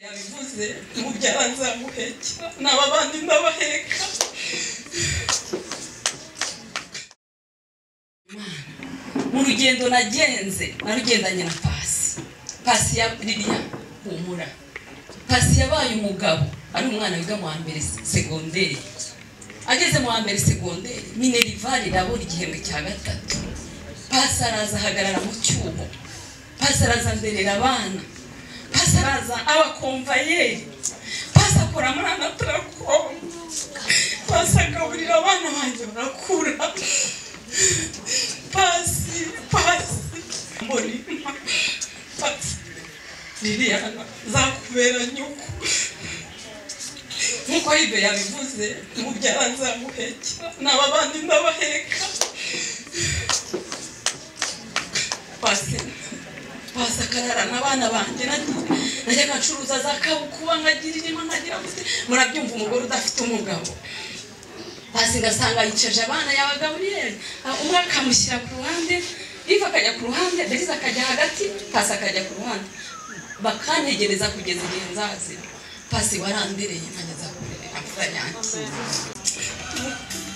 Yabivuze mubyara nzamuhekera n'aba bandi ndabaheka. Mu rugendo nagenze narugendanye na Pasi. Pasi ya Liliya humura. Pasi yabaye umugabo ari umwana wiga mu wa mbere segonderi. Ageze mu wa mbere segonderi minerval irabura igihembwe cya gatatu. Pasi araza ahagarara mu cyuho. Pasi araza nderera abana. Pasi araza abakomvayeri. Pasi akora muri anatracom. Pasi agaburira abana banjye barakura. Pasi, Pasi, mbona Pasi Liliana zakubera nyoko. Nkuko Ibe yabivuze mubyara nzamuhekera n'aba bandi ndabaheka. Pasi, Pasi akarara n'abana banjye najyaga ncuruza za kabukuba nkagira irima nkagira gute. Murabyumva umugore udafite umugabo. Pasi ngasanga yicaje abana yabagaburiye, umwe akamushyira ku ruhande, Iva akajya ku ruhande, Beriza akajya hagati, Pasi akajya ku ruhande. Bakantegereza kugeza igihe nzazira. Pasi warandereye nanjye nzakurerera imfura yanjye.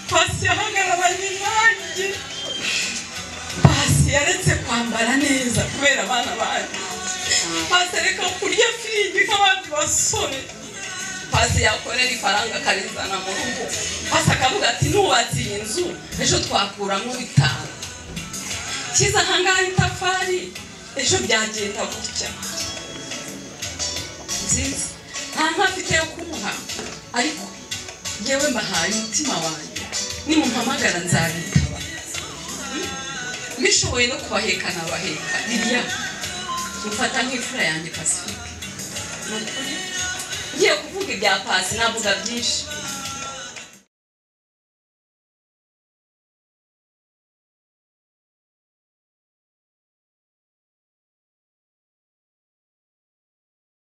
Pasi yahagararanye nanjye. Pasi yaretse kwambara neza kubera abana banjye. Pasi areka kurya firigi nk'abandi basore. Pasi yakorera ifaranga akarizana mu rugo. Pasi akavuga ati nubatse iyi nzu ejo twakuramo 5. Kiza ahangaha itafari ejo byagenda gutya. Nziza nta nka mfite yo kumuha, ariko yewe mbahaye umutima wanjye, nimumpamagara nzabitaba. Mbishoboye no kubaheka nabaheka. Liliya mufata nk'imfura yanjye Pacifique. Ni ukuri ngiye kuvuga ibya Pasi navuga byinshi,